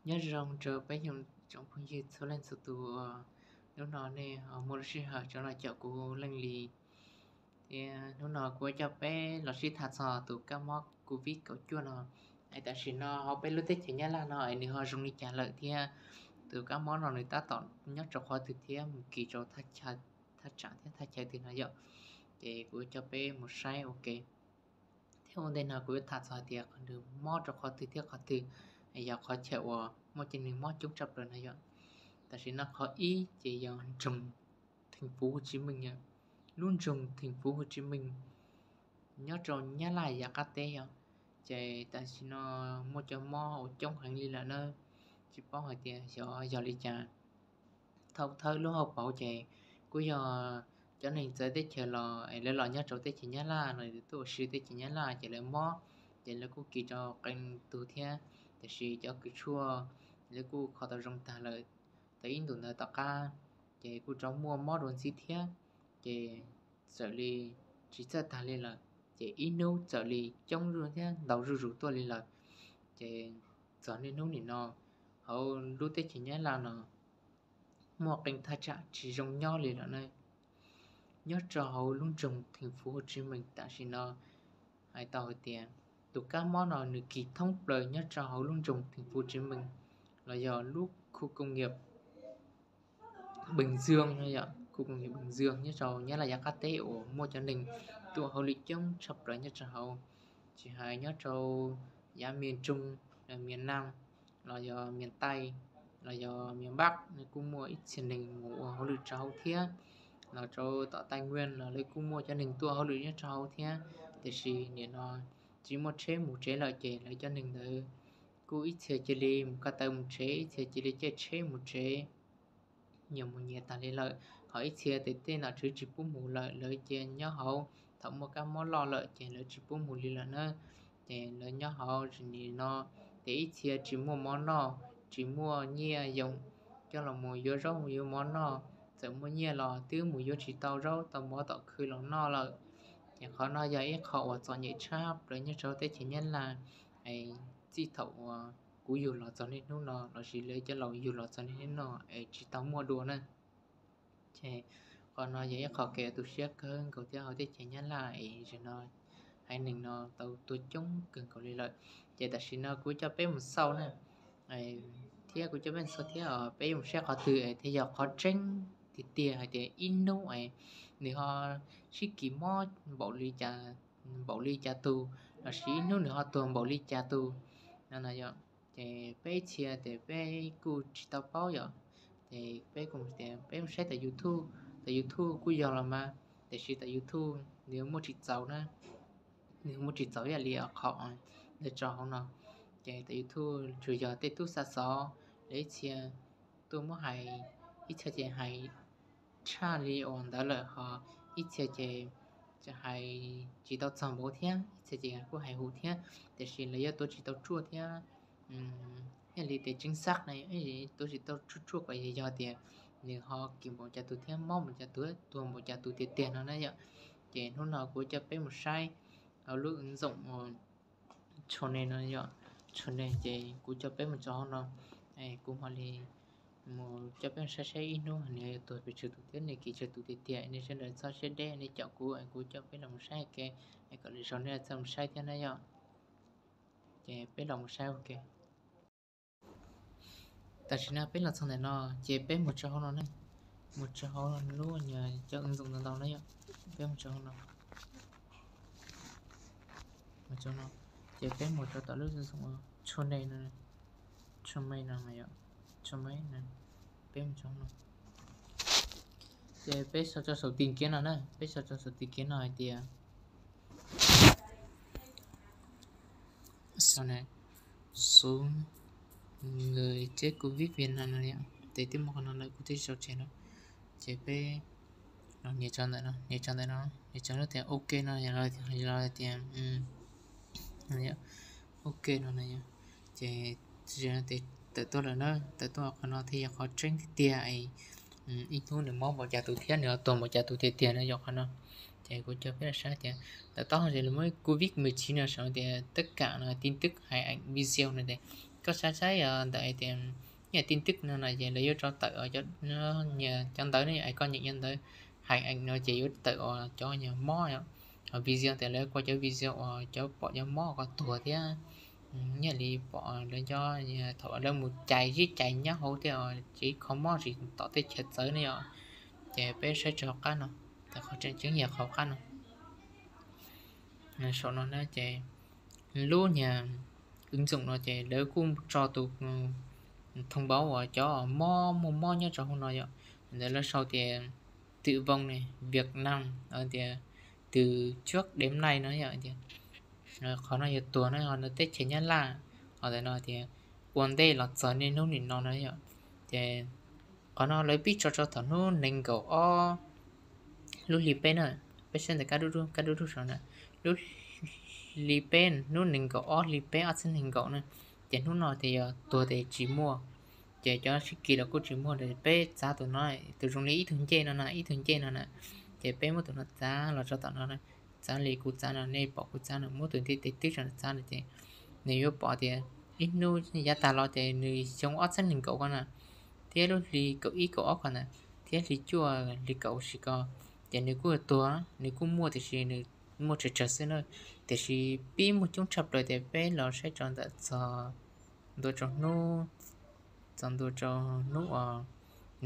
Nyob zoo rau peb tsoom phooj ywg txhua leej txhua tus uas hnub no nej ho muaj lub sij hawm rov los caum kuv Leej Lis. Thiab hnub no kuv coj peb los sib tham txog tus kab mob covid kaum cuaj no, es tam sim no hauv peb lub teb chaws Nyab Laj no es nws ho zoo li cas lawm thiab tus kab mob no nws tab tom nyob rau qhov twg thiab mus kis rau thaj tsam thiab thaj chaw twg no yom. Ces kuv coj peb mus saib ua ke. Thiab ua ntej no kuv yuav tham txog tias qhov nws mob rau qhov twg thiab qhov twg, yog qhov chaw uas muaj cov neeg mob coob tshaj plaws no yom. Tam sim no qhov ib ces yog nroog Theej Fuv Hu Tsis Meej, lub nroog Theej Fuv Hu Tsis Meej nyob rau Nyab Laj yav qab teb yom. Ces tam sim no muaj cov mob uas coob heev li lawm na, tsis paub hais tias xyov yog li cas. Thaum thawb lub hauv paus ces kuj yog cov neeg txawv teb chaws los es lawv los nyob rau teb chaws Nyab Laj no, tuaj ua si teb chaws Nyab Laj ces lawv mob, ces lawv kuj kis rau qee tus thiab. Tiam sis cov kws tshuaj lawv kuj kho tau zoo tag lawm. Tau ib ntus ntawd tom qab ces kuj rov muaj mob dua ntxiv thiab, ces txawm li tsis txawj tag li lawm, ces ib hnub txawm li coob zuj thiab ntau zuj zus tuaj li lawm. Ces txog niaj hnub nim no hauv lub teb chaws Nyab Laj no muaj qee thaj tsam tsis zoo nyob li lawm na. Nyob rau hauv lub nroog Theej Fuv Hu Tsis Meej tam sim no hais tau hais tias tus kab mob no nws kis thoob plaws nyob rau hauv lub nroog Theej Fuv Hu Tsis Meej los yog lub khu công nghiệp Bình Dương no yom, khu công nghiệp Bình Dương nyob rau Nyab Laj yav qab teb uas muaj cov neeg tuaj hauj lwm coob tshaj plaws nyob rau hauv. Tsis hais nyob rau yav miền Trung, miền Nam, los yog miền Tây, los yog miền Bắc nws kuj muaj ib txhia neeg mus ua hauj lwm rau hauv thiab. Los rau tom Tây Nguyên los lawv kuj muaj cov neeg tuaj hauj lwm nyob rau hauv thiab. Tiam sis nim no tsis muaj tsheb mus tsev lawm ces lawv cov neeg ntawd kuj ib txhia cia li mus ko taw mus tsev, ib txhia cia li caij tsheb mus tsev, nyias mus nyias tag li lawm. Ho ib txhia ces tej nom tswv tsis pub mus lawm, lawv cia nyob hauv. Thaum muaj kab mob loj lawm ces lawv tsis pub mus li lawm na. Ces lawv nyob hauv nim no ces ib txhia tsis muaj mov noj, tsis muaj nyiaj yoo coj los mus yuav zaub yuav mov noj. Txawm muaj nyiaj los twb mus yuav tsis tau zaub tau mov tom khw los noj lawm. Ces qhov no yog ib qho uas txom nyem tshaj plaws nyob rau teb chaws Nyab Laj. Txij thaum uas kuv yug los txog niaj hnub no lossis lawv cov laus yug los txog niaj hnub no es tsis tau muaj dua na. Ces qhov no yog ib qho kev tu siab kawg nkaus thiab hauv teb chaws Nyab Laj es zaum no haiv neeg no tau tuag coob kawg nkaus li lawm. Ces tam sim no kuv coj peb mus xauj na, thiab kuv coj peb mus xauj thiab peb yuav mus saib qhov twg es thiaj yog qhov tseeb tiag tiag hais tias ib hnub es nws ho sib kis mob npaum li cas, npaum li cas tus, lossis ib hnub nws ho tuag npaum li cas tus no na yom. Ces peb ib txhia ces peb kuj tsis tau paub yom. Ces peb kuj tias peb mus saib tom YouTube, tom YouTube kuj yog los mas, tiam sis tom YouTube nws muaj tsis txaus na, nws muaj tsis txaus ib yam li qhov lawv tso hauv no. Ces tom YouTube tsuas yog tej tub xa xov, lawv ib txhia tuaj muab hais, ib txhia ces hais tshaj li uas ntawd lawm, ho ib txhia ces hais tsis tau txog npaum thiab, ib txhia ces kuj hais huv thiab, tiam sis lawv yuav tuav tsis tau ruaj thiab. Ib yam li tias chính xác na, tuav tsis tau ruaj ruaj kom yog tias nws ho kis npaum cas tus thiab mob npaum cas tus, tuag npaum cas tus tiag tiag no na yom. Ces hnub no kuv coj peb mus saib hauv lub ứng dụng Channel no yom, Channel ces kuv coj peb mus tso hauv no, kuv mam li mus coj peb saib saib ib hnub nws yuav tuag pes tsawg tus thiab nws kis tsawg tus tiag tiag. Nej sawv daws txhob siab deb, nej caum kuv, kuv coj peb los mus saib ua ke, es kom lwm zaus nej txawj mus saib thiab na yom. Ces peb los mus saib ua ke. Tam sim no peb los txog ntawm no, ces peb mus tso hauv no ne, mus tso hauv lub nyuag cov ứng dụng ntau ntau na yom. Peb mus tso hauv no, mus tso no, ces peb mus tso tom lub ứng dụng Channel no, Channel no, Channel no, peb mus tso no. Ces peb sau rau saum tìm kiếm no na, peb sau rau saum tìm kiếm no hais tias số người chết covid Việt Nam no, ces twb muaj qhov no lawm kuv twb sau tseg no. Ces peb nias tso ntawm no, nias tso ntawm no, nias tso lub tias OK no, los tias OK no na yom. Ces tawm tuaj lawm na, tawm tuaj qhov no thiaj yog qhov tseeb tiag tiag es ib hnub nws mob npaum cas tus thiab nws ho tuag npaum cas tus tiag tiag no yom qhov no. Ces kuv coj peb los saib tias tawm tau hais tias lawv muab covid mười chín no sau tias tất cả tin tức, hình ảnh, video no tias koj saib saib ntawm tias nyiaj tin twb no na ces lawv yuav tso tawm cov ntawv ne, es koj nyeem cov ntawv hais ees no ces yuav tawm cov mob, video tias lawv kuaj cov video uas cov pom cov mob ko tuag thiab, nyiaj li pom lawv cov thaum lawv mus cais zib cais nyob hauv tej tsev kho mob tsis tom tej chaw txawv ne yom. Ces peb saib tso hauv qab no, qhov tseem ceeb yog qhov qab no. Saum no na ces lub niag wb ntxoom no ces lawv kuj tso tus thoo npauv uas cov mob muaj mob nyob rau hauv no yom. Ntawd lawv sau tias tự vong ne, Việt Nam tias từ trước đến nay no yom. Qhov no yog tuag no, ho no teb chaws Nyab Laj, ho ntawm no tias ua ntej los txog niaj hnub nim no no yom. Ces qhov no lawv pib tso rau thaum hnub nees nkaum ob lub hli peb na, peb saib ntawm kab dub dub, kab dub dub saum na, lub hli peb, hnub nees nkaum ob hli peb ob txhiab nees nkaum na, ces hnub no tias yog tuag tias tsis muaj, ces cov sib kis los kuj tsis muaj, peb txav tus no, tus zoo li ib tug ncej no na, ib tug ncej no na, ces peb muab tus no txav los rau tom no, txav li kuv txav no, nej pom kuv txav no, muab tus ncej tes twb rau txav no ces nws yuav pom tias ib hnub yav tag los ces nws xyoo ob txhiab nees nkaum ko na, thiab lub hli kaum ib kaum ob ko na, thiab hli cuaj hli kaum sis ko, ces nws kuj tuag, nws kuj muaj tiam sis nws muaj tsawg tsawg xwb na. Tiam sis pib muaj coob tshaj plaws tias peb los saib tso ntawm txog ntua rau hnub, txog ntua rau hnub uas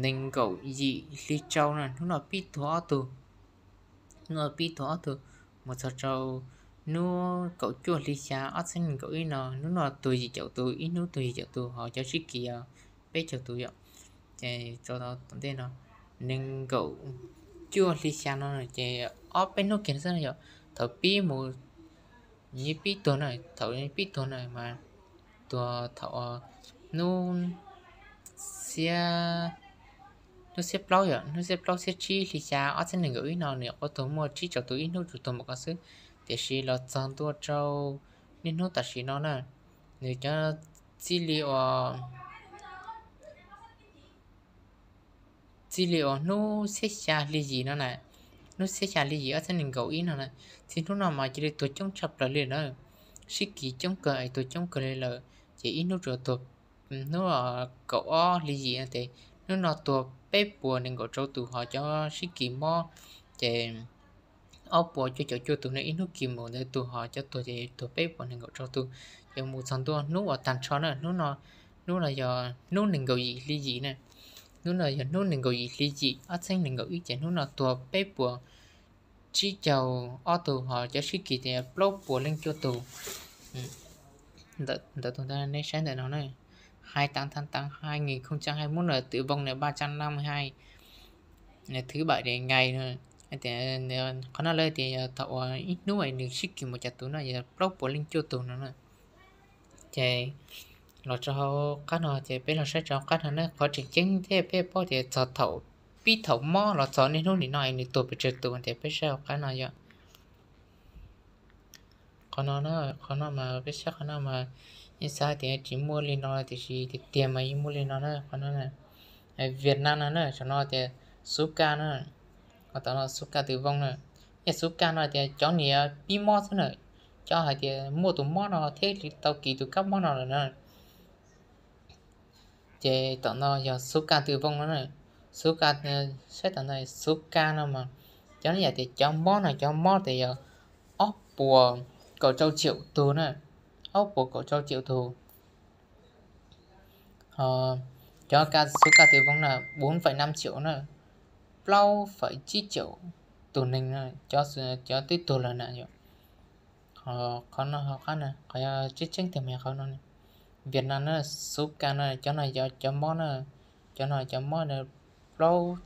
nees nkaum yim hli rau na, hnub no pib tuag ob tug, hnub no pib tuag ob tug, mus txog rau hnub kaum cuaj hli xya ob txhiab nees nkaum ib no, hnub no tuag yim caum tus, ib hnub tuag yim caum tus, ho cov sib kis peb caug tus yom. Ces rau tom ntej no, nees nkaum cuaj hli xya no ces ob peb hnub kiag xwb no yom, thaum pib mus, pib tuag na, thaum pib tuag na mas tuag thaum hnub xiab, hnub xiab plaub yom, hnub xiab plaub xiab tsib hli xya ob txhiab nees nkaum ib no nws nyuam qhuav tuag muaj tsib caug tus, ib hnub tsuas tuag mus ko xwb. Tiam sis los txog ntua rau niaj hnub tam sim no na, nws cov txij li uas txij li uas hnub xiab xya hli yim no na, hnub xiab xya hli yim ob txhiab nees nkaum ib no na, txij hnub no mas cia li tuag coob tshaj plaws li na, sib kis coob kawg es tuag coob kawg li lawm, ces ib hnub tsuas tuag, hnub kaum ob hli yim no ces hnub no tuag peb puas nees nkaum rau tus, ho cov sib kis mob ces ob puas cuaj caum cuaj tus ne, ib hnub kis mus ntawd tus, ho cov tuag ces tuag peb puas nees nkaum rau tus. Ces mus txog ntua hnub uas tag nrho na, hnub no, hnub no yog hnub nees nkaum yim hli yim na, hnub no yog hnub nees nkaum yim hli yim ob txhiab nees nkaum ib ces hnub no tuag peb puas tsib caug ob tug, ho cov sib kis ces plaub puas leej cuaj tus. Ntawm tus ntawd nej saib ntawm no na, hai tám tháng tám hai nghìn không trăm hai mươi mốt là tử vong là ba trăm năm mươi hai, thứ bảy để ngày. Qhov no lawv tias yog thaum uas ib hnub nws sib kis mus cas tus no yog plaub puas leej cuaj tus no na. Ces los rau hauv qab no ces peb los saib rau hauv qab no na, qhov tseem ceeb thiab peb paub tias txog thaum pib thaum mob los txog niaj hnub nim no nws tuag pes tsawg tus ces peb saib hauv qab no yom. Qhov no, qhov no mas peb saib qhov no mas yeej xav tias tsis muaj li no tiam sis tiag tiag mas yeej muaj li no na. Qhov no Việt Nam no na, saum no tias số ca na, ho tom no số ca tử vong na. Yog số ca no tias cov niam pib mob xwb na, cov hais tias muaj tus mob no thiab tau kis tus kab mob no lawm na. Ces tom no yog số ca tử vong no na, số ca, saib tom no số ca no mas cov no yog tias cov mob no, cov mob tias yog ob puas kaum rau triệu tus na, ob puas kaum rau triệu tus. Cov số ca tử vong na bốn phẩy năm triệu na, plaub phẩy tsib triệu tus neeg na, cov twb tuag lawm na yom. Qhov no hauv qab no, qhov tseeb tseeb tiag mas qhov no, Việt Nam na, số ca no, cov no yog cov mob na, cov no cov mob na, plaub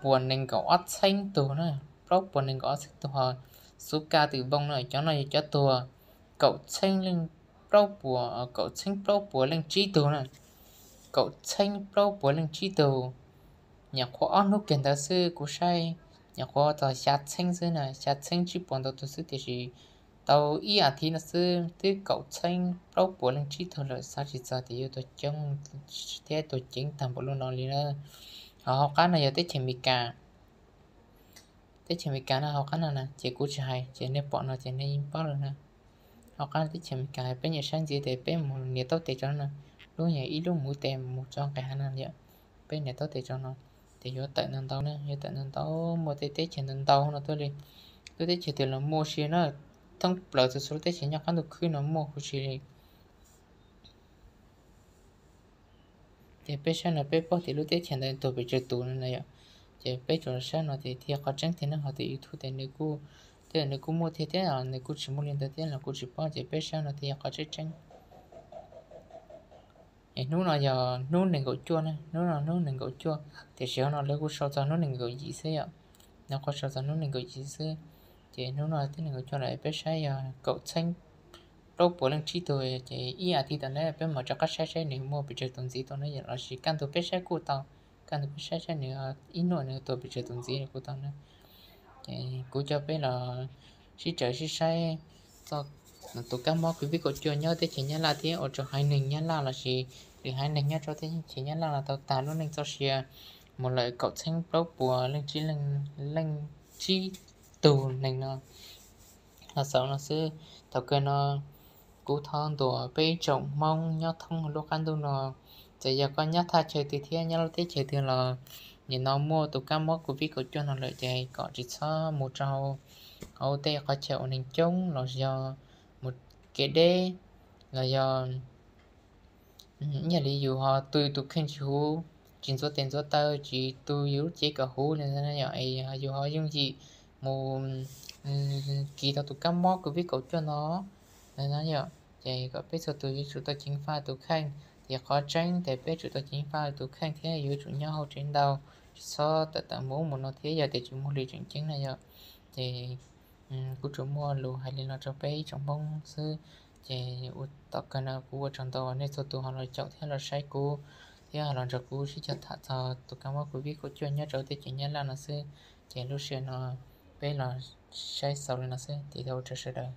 puas nees nkaum ob txheeb tug na, plaub puas nees nkaum ob txheeb tug. Ho số ca tử vong na, cov no yog cov tuag kaum txheeb leej, plaub puas, kaum txheeb plaub puas leej tsib tug na, kaum txheeb plaub puas leej tsib tug. Nyuam qhuav ob hnub kiag ntawd xwb kuv saib, nyuam qhuav txog xya txheeb xwb na, xya txheeb tsib puas ntau tug xwb tiam sis tau ib as thiv no xwb twb kaum txheeb plaub puas leej tsib tug lawm, xav tsis txog tias yuav tuag coob thiab tuag ceev tag npaum li no li na. Ho hauv qab no yog teb chaws Amelikas. Teb chaws Amelikas no hauv qab no na ces kuv tsis hais, ces nej pom no ces nej yeej paub lawm na. Hauv qab teb chaws Amelikas peb nyiam saib ntxiv tes peb mus nias taub tes rau no, lub yog ib lub mus tes mus txog nqis hav no yom. Peb nias taub tes rau no, ces yuav tawm ntau ntau na, yuav tawm ntau ntau, muaj tej teb chaws ntau ntau no tuaj li. Lub teb chaws twg los muaj huv si na, thoob plaws txhua txhua lub teb chaws nyob qab ntuj khwb no muaj huv si li. Ces peb saib no peb paub tias lub teb chaws ntawd tuag pes tsawg tus no na yom. Ces peb tsuas saib no ces thiaj qhov tseeb thiab ne, ho tus YouTube tes nws kuj, tej nws kuj muaj thiab thiab, nws kuj tsis muaj li ntawd thiab los kuj tsis paub, ces peb saib no thiaj yog qhov tseeb tseeb. Es hnub no yog hnub nees nkaum cuaj na, hnub no hnub nees nkaum cuaj, tiam sis hauv no lawv kuj sau txog hnub nees nkaum yim xwb yom. No kuj sau txog hnub nees nkaum yim xwb. Ces hnub no twb nees nkaum cuaj lawm, peb saib yog kaum txheeb plaub puas leej tsib tug, ces ib as thiv tom ntej peb mam rov qab saib saib nws muaj pes tsawg tus ntxiv tau na yom, los sis kaj ntug peb saib kuj tau, kaj ntug peb saib saib nws ib hnub nws tuag pes tsawg tus ntxiv kuj tau na. Ces kuv coj peb los sib txawm sib saib txog tus kab mob Covid kaum cuaj nyob teb chaws Nyab Laj thiab ua rau haiv neeg Nyab Laj los sis lwm haiv neeg nyob rau teb chaws Nyab Laj no tau tag lub neej txoj sia mus lawm kaum txheeb plaub puas leej tsib leej, leej tsib tug neeg no los xaus no xwb. Thaum kawg no kuv thov ntuas peb ib tsoom Hmoob nyob thoob lub qab ntuj no, txawm yog koj nyob thaj chaw twg thiab nyob lub teb chaws twg los, nim no muaj tus kab mob Covid kaum cuaj no lawm ces kom tsis txhob mus rau hauv tej qhov chaw uas neeg coob los yog mus kev deb, los yog ib yam li yus ho tu yus tus kheej tsis huv, tsis ntxuav tes ntxuav taw, tsis tu yus lub cev kom huv li ntawd yom, es yus ho yooj yim mus kis tau tus kab mob Covid kaum cuaj no yom. Ces kom peb txhua tus yuav tsum tau ceev faj tus kheej, ces qhov tseeb ces peb tsum tau ceev faj tus kheej thiab yuav tsum nyob hauv tsev ntau, tsis txhob tawm tawm mus ub mus no thiab, yog tias tsis muaj hli tseem ceeb na yom. Ces kuv tsuas muaj lus hais li no rau peb ib tsoom Hmoob xwb. Ces ua tom kawg no kuv ua tsaug ntau uas nej txhua tus ho los caum thiab los saib kuv, thiab ho los nrog kuv sib cog tham txog tus kab mob Covid kaum cuaj nyob rau teb chaws Nyab Laj no xwb. Ces lub sij hawm no peb los saib xaus li no xwb, ces ua tsaug sawv daws.